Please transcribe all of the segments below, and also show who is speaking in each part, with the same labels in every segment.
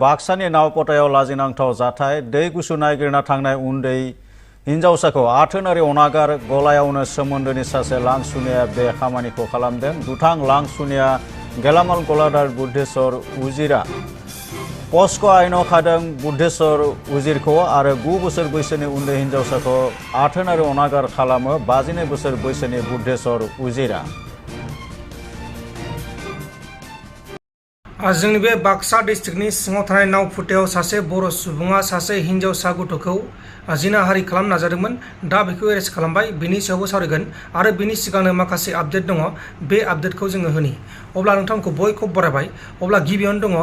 Speaker 1: बाक्सानि नावपतायाव लाजिनांथाव जाथाय दै गुसु नागिरना थांनाय उन्दै हिन्जावसाखौ आथोनारि अनागार गलायावनो सोमोन्दोनि सासे लांसुनिया बे खामानिखौ खालामदों। दुथां लांसुनिया गेलामाल गलादार बुद्धेश्वर उजिरा पस्क' आयेनाव खादों बुद्धेश्वर उजिरखौ आरो 9 बोसोर बैसोनि उन्दै हिन्जावसाखौ आथोनारि अनागार खालामो 52 बोसोर बैसोनि बुद्धेश्वर उजिरा।
Speaker 2: जोंनि बे बाक्सा डिस्ट्रिक्टनि सिङाव थानाय नावपतायाव सासे बर' सुबुङा सासे हिन्जावसा गथ'खौ जिनाहारि खालामनो नाजादोंमोन। दा बेखौ एरेस्ट खालामबाय, बिनि सायावबो सावरायगोन आरो बिनि सिगांनो माखासे आपडेट दङ, बे आपडेटखौ जोङो होनि। अब्ला नोंथांखौ बयखौबो बरायबाय। अब्ला गिबियावनो दङ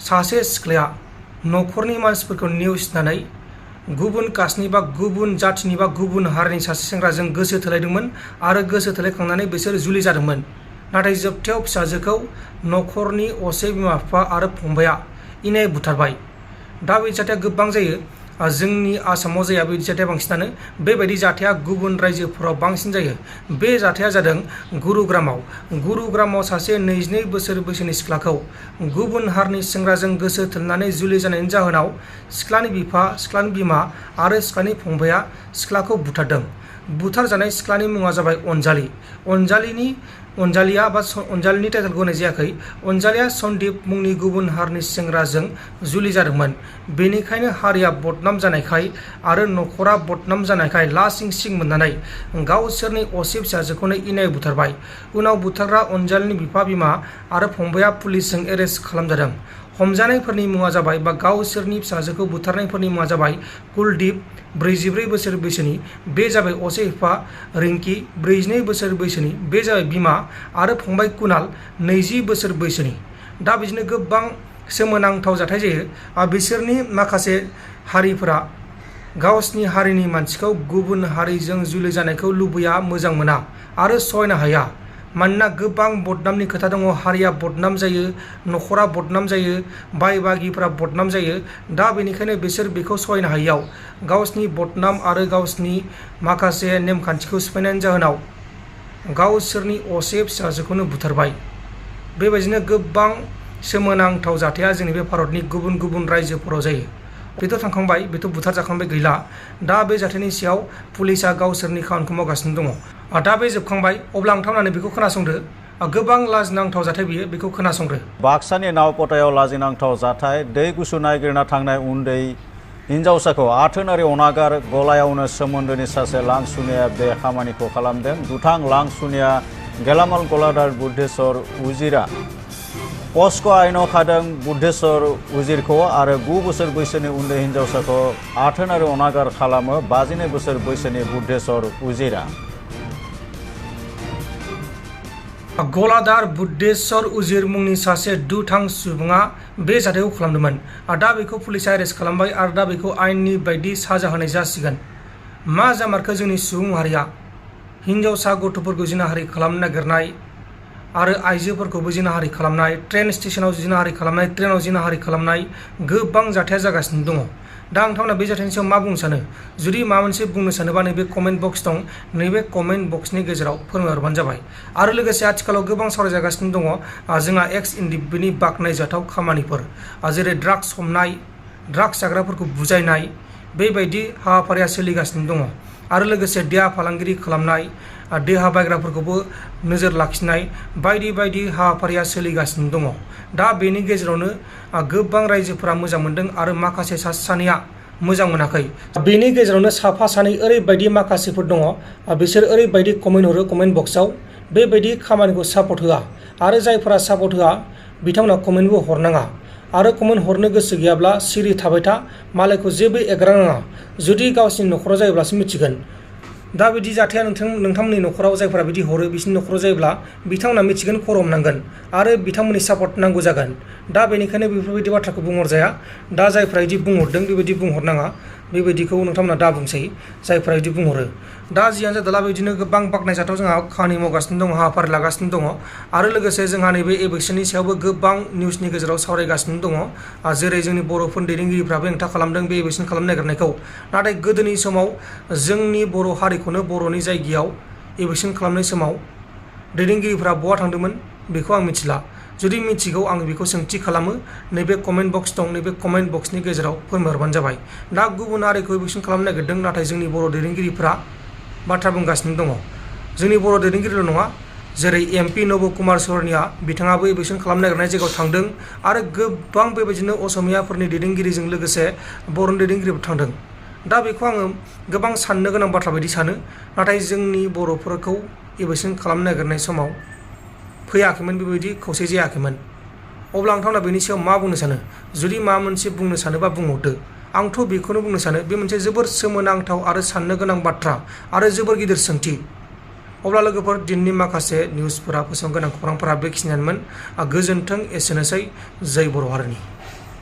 Speaker 2: सासे सिख्लाया न'खरनि मानसिफोरखौ नेवसिनानै गुबुन कास्टनि बा गुबुन जाथिनि बा गुबुन हारिनि सासे सेंग्राजों गोसो थोलायदोंमोन आरो गोसो थोलायखांनानै बिसोर जुलि जादोंमोन। नाथाय जोबथायाव फिसाजोखौ न'खरनि असे बिमा बिफा आरो फंबाया इनाय बुथारबाय। दा बे जाथाया गोबां जायो, जोंनि आसामाव जाया बे जाथाया बांसिनानो। बेबायदि जाथाया गुबुन रायजोफोराव बांसिन जायो। बे जाथाया जादों गुरुग्रामाव सासे 22 बोसोर बैसोनि सिख्लाखौ गुबुन हारिनि सेंग्राजों गोसो थोलायनानै जुलि जानायनि जाहोनाव सिख्लानि बिफा, सिख्लानि बिमा आरो सिख्लानि फंबाया सिख्लाखौ बुथारदों। बुथारजानाय सिख्लानि मुङा जाबाय अनजालि। अनजालिनि टाइटेलखौ होनाय जायाखै। अनजालिया सन्दीप मुंनि गुबुन हारिनि सेंग्राजों जुलि जादोंमोन। बेनिखायनो हारिया बदनाम जानायखाय आरो न'खरा बदनाम जानायखाय लासिं सिं मोननानै गावसोरनि असे फिसाजोखौनो इनाय बुथारबाय। उनाव बुथारग्रा अनजालिनि बिफा, बिमा आरो फंबाया पुलिसजों एरेस्ट खालामजादों। हमजानायफोरनि मुङा जाबाय बा गावसोरनि फिसाजोखौ बुथारनायफोरनि मुङा जाबाय कुलदीप 44 बोसोर बैसोनि, बे जाबाय असे बिफा, रिंकी 42 बोसोर बैसोनि, बे जाबाय बिमा आरो फंबाय कुणाल 20 बोसोर बैसोनि। दा बिदिनो गोबां सोमोनांथाव जाथाय जायो। बिसोरनि माखासे हारिफोरा गावसिनि हारिनि मानसिखौ गुबुन हारिजों जुलि जानायखौ लुबैया, मोजां मोना आरो सहायनो हाया। मानोना गोबां बदनामनि खोथा दङ। हारिया बदनाम जायो, न'खरा बदनाम जायो, बाय बागिफोरा बदनाम जायो। दा बेनिखायनो बिसोर बेखौ सहायनो हायियाव गावसिनि बदनाम आरो गावसिनि माखासे नेमखान्थिखौ सिफायनायनि जाहोनाव गावसोरनि असे फिसाजोखौनो बुथारबाय। बेबायदिनो गोबां सोमोनांथाव जाथाया जोंनि बे भारतनि गुबुन गुबुन रायजोफोराव जायो। बेथ' थांखांबाय, बेथ' बुथारजाखांबाय, गैला। दा बे जाथायनि सायाव पुलिसा गावसोरनि खामानिखौ मावगासिनो दङ। दा बे जोबखांबाय, अब्ला नोंथांमोना बेखौ खोनासंदो। गोबां लाजिनांथाव जाथाय बियो, बेखौ खोनासंदो।
Speaker 1: बाक्सानि नावपतायाव लाजिनांथाव जाथाय दै गुसु नागिरना थांनाय उन्दै हिन्जावसाखौ आथोनारि अनागार गलायावनो सोमोन्दोनि सासे लांसुनिया बे खामानिखौ खालामदों। दुथां लांसुनिया गेलामाल गलादार बुद्धेश्वर उजिरा पस्क' आयेनाव खादों बुद्धेश्वर उजिरखौ आरो 9 बोसोर बैसोनि उन्दै हिन्जावसाखौ आथोनारि अनागार खालामो 52 बोसोर बैसोनि बुद्धेश्वर उजिरा।
Speaker 2: गलादार बुद्धेश्वर उजिर मुंनि सासे दुथां सुबुङा बे जाथायखौ खालामदोंमोन। दा बेखौ पुलिसा एरेस्ट खालामबाय आरो दा बेखौ आयेननि बायदि साजा होनाय जासिगोन। मा जामारखो जोंनि सुबुं माहारिया हिन्जावसा गथ'फोरखौ जिनाहारि खालामनो नागिरनाय आरो आइजोफोरखौबो जिनाहारि खालामनाय, ट्रेन स्टेशनाव जिनाहारि खालामनाय, ट्रेनाव जिनाहारि खालामनाय, गोबां जाथाया जागासिनो दङ। दा नोंथांमोना बे जाथायनि सायाव मा बुंनो सानो? जुदि माबा मोनसे बुंनो सानोबा नैबे कमेन्ट बक्स दं, नैबे कमेन्ट बक्सनि गेजेराव फोरमायहरबानो जाबाय। आरो लोगोसे आथिखालाव गोबां सावरायजागासिनो दङ जोंहा एक्स इन्डिभिनि बाख्नायजाथाव खामानिफोर, जेरै ड्राग्स हमनाय, ड्राग्स जाग्राफोरखौ बुजायनाय, बेबायदि हाबाफारिया सोलिगासिनो दङ। आरो लोगोसे देहा फालांगिरि खालामनाय, देहा बायग्राफोरखौबो नोजोर लाखिनाय, बायदि बायदि हाबाफारिया सोलिगासिनो दङ। दा बेनि गेजेरावनो गोबां रायजोफोरा मोजां मोनदों आरो माखासे सासे सानैया मोजां मोनाखै। बेनि गेजेरावनो साफा सानै ओरैबायदि माखासेफोर दङ, बिसोर ओरैबायदि कमेन्ट हरो कमेन्ट बक्सआव, बेबायदि खामानिखौ सापर्ट होआ। आरो जायफोरा सापर्ट होआ बिथांमोना कमेन्टबो हरनाङा। आरो कमेन्ट हरनो गोसो गैयाब्ला सिरि थाबाय था, मालायखौ जेबो एगारनाङा। जुदि गावसिनि न'खराव जायोब्लासो मिथिगोन। दा बिदि जाथाया नोंथांमोननि न'खराव जायफोरा बिदि हरो बिसोरनि न'खराव जायोब्ला बिथांमोना मिथिगोन, खर' हमनांगोन आरो बिथांमोननि सापर्ट नांगौ जागोन। दा बेनिखायनो बेफोरबायदि बाथ्राखौ बुंहरजाया। दा जायफ्रा बिदि बुंहरदों बेबायदि बुंहरनाङा, बेबायदिखौ नोंथांमोना दा बुंसै जायफ्रा बिदि बुंहरो। दा जियानो जादोला बिदिनो गोबां बाख्नायजाथाव जोंहा खामानि मावगासिनो दङ, हाबाफारि लागासिनो दङ। आरो लोगोसे जोंहा नैबे इलेक्सननि सायावबो गोबां निउसनि गेजेराव सावरायगासिनो दङ। जेरै जोंनि बर'फोरनि दैदेनगिरिफ्राबो हेंथा खालामदों बे इलेक्सन खालामनो नागिरनायखौ। नाथाय गोदोनि समाव जोंनि बर' हारिखौनो बर'नि जायगायाव इलेक्सन खालामनाय समाव दैदेनगिरिफ्रा बहा थांदोंमोन बेखौ आं मिथिला। जुदि मिथिगौ आं बेखौ सोंथि खालामो नैबे कमेन्ट बक्स दं नैबे कमेन्ट बक्सनि गेजेराव फोरमायहरबानो जाबाय। दा गुबुन हारिखौ इभिक्सन खालामनो नागिरदों नाथाय जोंनि बर' दैदेनगिरिफ्रा बाथ्रा बुंगासिनो दङ। जोंनि बर' दैदेनगिरिल' नङा, जेरै MP नब कुमार सरनिया बिथाङाबो इभिक्सन खालामनो नागिरनाय जायगायाव थांदों आरो गोबां बेबायदिनो असमियाफोरनि दैदेनगिरिजों लोगोसे बर'नि दैदेनगिरिबो थांदों। दा बेखौ आङो गोबां साननो गोनां बाथ्रा बायदि सानो, नाथाय जोंनि बर'फोरखौ इभिक्सन खालामनो नागिरनाय समाव फैयाखैमोन, बेबायदि खौसे जायाखैमोन। अब्ला नोंथांमोना बेनि सायाव मा बुंनो सानो? जुदि माबा मोनसे बुंनो सानोबा बुंहरदो। आंथ' बेखौनो बुंनो सानो, बे मोनसे जोबोर सोमोनांथाव आरो साननो गोनां बाथ्रा आरो जोबोर गिदिर सोंथि। अब्ला लोगोफोर, दिनैनि माखासे निउसफोरा, फोसावनो गोनां खौरांफोरा बेखिनियानोमोन। गोजोन्थों, एसेनोसै। जै बर' हारिनि।